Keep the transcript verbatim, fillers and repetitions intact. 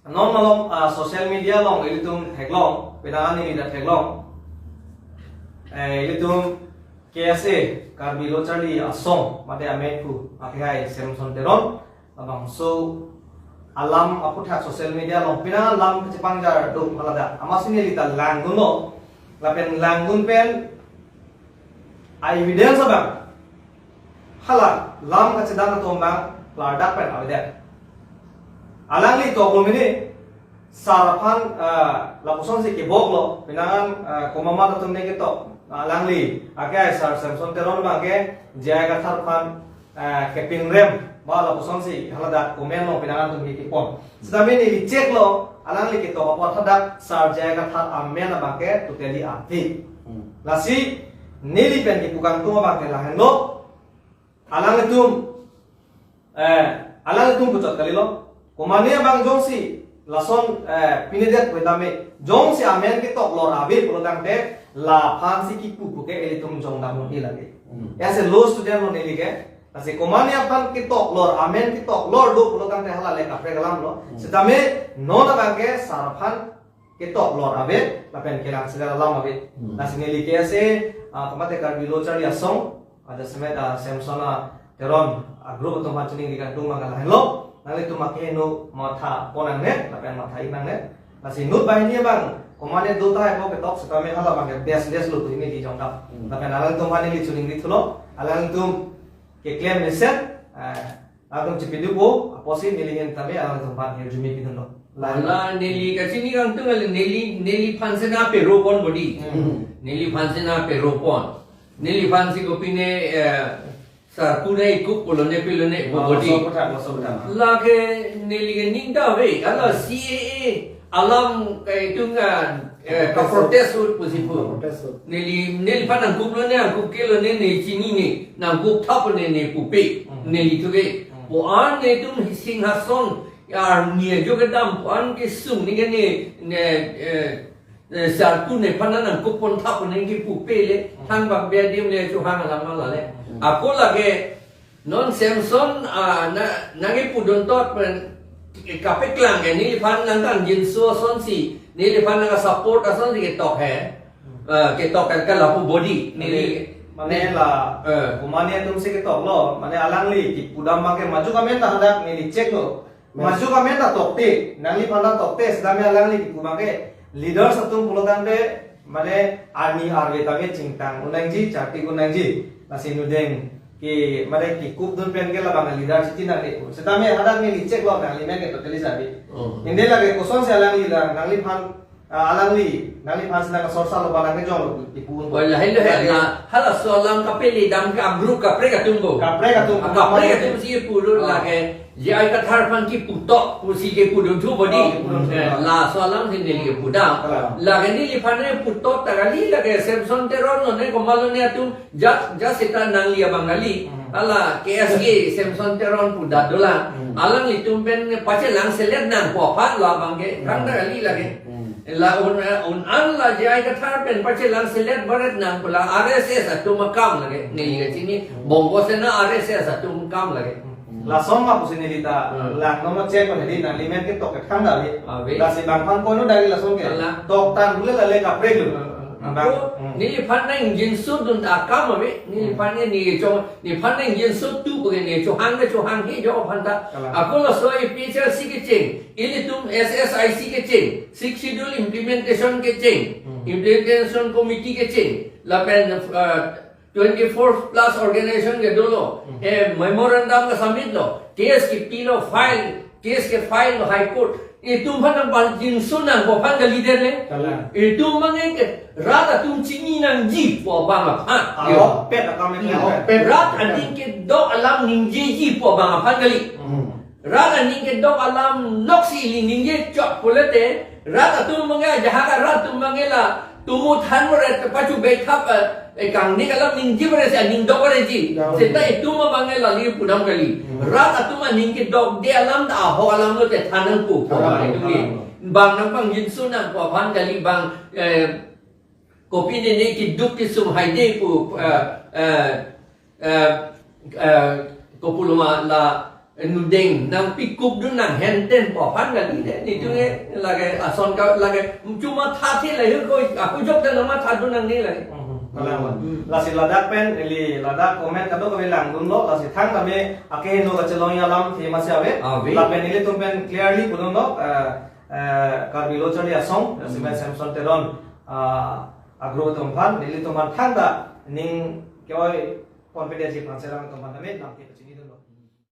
Non malom, ah, social media along ilitum theklong, penang an neli ta theklong. Eh, ilitum K S A, Karbi Lo Charli Asong, mate amen pu, akhai Samson Teron, labangso alam aputhak social media along penang an lam kachepangjar do pu haladak. Amatsi neli ta langdunlo, lapen langdun pen a-evidence abang, hala lam kachedam atum abang klardak pen avedet. Alangli toklo mini, sar aphan, ah, lapusonsi keboklo, penang an, ah, komat atum ne ketok, alangli, akhai sar Samson Teron abangke J I Kathar aphan, ah, kepingrem, ba lapusonsi haladak comment along penang an atum ke kepon. Sitame neli check lo, alangli ketok apot hadak sar J I Kathar amen abangke totally ave. Hmm. Lasi neli pen kepu kangtung abangke lahenlo, alanglitum, eh, alanglitum puchot kalilo. Komatne abang jongsi lason, eh, pinidet pu tame, jongsi amen ketok lor ave pulo tangte, laphansi kipu puke ilitum jongdam un-e lake. Hmm. As a law student lo neli ke, lasi komatne aphan ketok lor, amen ketok lor do pulo tangte hala le kaprek alam lo. Hmm. Sitame non abangke sar aphan ketok lor ave, lapen kelangselet alam ave. Hmm. Lasi neli K S A, ah, komat Karbi Lo Charli Asong, ajasemet, ah, Samson, ah, Teron, ah, group atum aphan chiningri kangtung abang lahenlo, nanglitum akeheno matha pon nangne, lapen matha-ik nangne. Lasi inut banghini abang, komatne do tahai pu ketok sitame hala abangke baseless lo pu neli jongdam. Hmm. Lapen alangtum aphan neli chiningri thulo, alangtum keklem mesen, eh, atum chipidunpo, apotsi neli ahin tame alangtum aphan hirjume pidunlo. Hala neli kachini kangtung ale neli, neliphan sena pero pon bodi. Hmm. Neliphan sena pero pon. Neliphansi kopine, eh, sar pu ne ikup pulo ne pilo ne pu bodi. Laso aputhak, laso aputhak. Lake neli ke ning ta ave, hala C A A alam ke itum, eh, ka-protest ut pusi pu. Protest ut. Neli, neliphan nangkuplo ne, nangkup kelo ne, ne chinine, nangkup thap ne, ne pupe, hmm, neli thuke. Hmm. Pu an netum Singhason arni ajo kedam, pu an kesung ne ke ne, ne, eh, eh, sar pu nephan nangkup pon thap ne kipupe le, hmm, thangbak be adim le chohang alam ala le. Hmm. Ako lake, non Samson, ah, na, nangkipudun tot pen, eh, kapeklang ke, neliphan nangkangjinso asonsi, neliphan nangsupport asonsi ketok he. Hmm. Eh, ketok ke kala pu bodi, neli, mane, mane la, eh, komatne atumsi ketoklo, mane alangli kipudam abangke majok amen ta hadak neli check lo. Mas- Majok amen ta tokte, nangliphan ta tokte, sitame alangli kipu abangke leaders atum pulo tangte, mane arni arve tame chingtang un nangji, chartik un nangji. Lasi nudeng ke, mane kikupdun pen ke labang leader chichi nangne pu. Sitame hadak neli check lo, nangli amen ke totally sabi. Oh. Inde lake kosonsi alangli la, nangliphan, ah, alangli, nangliphansi nangsorsa lo ba nangkejong lo kipu un. Wala, hello, hello. Lake, na, halaso alam kapeli dam ke a-group kaprek atum bo. Kaprek atum. Ah, kaprek atumsi pulo. Ah. Lake J I Kathar aphan kiputok pusi kipudun thu bodi. Oh, kipudun thu. Eh, laso alamsi neli kipudam. Ah. Lake neliphan ne putok ta kali, lake Samson Teron lo ne komatlo ne atum, ja, ja seta nangli abang kali. Hmm. Hala K S A Samson Teron pudak dolang. Hmm. Alanglitum pen pachelangselet nangpo aphan lo abangke, hmm, kang ta kali lake. Hmm. La un, un an la J I Kathar pen pachelangselet baret nangpo, la R S S atum akam lake. Neli kachini, hmm, Bongo Sena R S S atum akam lake. Hmm. Lason ma pusi neli ta, hmm, langno ma check ko neli, nangli amen ketok ke thang da le. Ave. Lasi bang aphan kono dari lason ke. Ala. Tok tan bule la le kaprek lo. Hmm, hmm. Bang. Ako, hmm, neliphan nangjinsudun ta akam ave, neliphan ne ne chong, neliphan nangjinsut tu ko ne chohang ne chohang he jo aphan ta. Ala. Ako laso A P H L C kecheng, ilitum S S I C kecheng, Sixth Schedule implementation kecheng, hmm, implementation committee kecheng, lapen, uh, twenty-four plus organization ke dolo. Hmm. Eh, memorandum ke submit lo, case kepilo, file, case kefile lo High Court. Itum aphan nangpangjinso nangpo aphan kalidet le. Kalang. Itum abangke rat atum chini nangji pu abang aphan. Ah, yo. Ahokpet akam, ahokpet. Rat aning kedok alam ningjeji pu abang aphan kali. Hmm. Rat aning kedok alam loksi ili ningje chot pulote, rat atum abangke, ajahak arat atum abangke la, tumu than bore, pachu bethap, eh, kangni alam ningje bore si aning dok bore ji. Ya, seta ya. Itum abangke la li pudam kali. Hmm. Rat atum aning kedokde alam ta ahok alam lote than nangpo, than nangpo, itum than nangpo. Bang nangpangjinso nangpo aphan kali bang, eh, kopi nene keduk kesung haide pu, eh, eh, eh, eh, kopuloma la Nudeng nangpikup dun nang henten po aphan kali de. Nelitum ke lake ason ka lake cuma thathe lahei ko aku jok dan nama thadun nangne lake. Kalang. Lasi ladak pen ili ladak comment kadokave langdunlo, lasi thangta me akeheno kachelongji alamthe masi ave. Ave. Lapen ilitum pen clearly pudunlo, eh, eh, Karbi Lo Charli Asong, Sibai Samson Teron, ah, agro atum aphan, ilitum aphan thangta ning ke-oi confidence ji phan serang atum aphan tame lamthe pachini.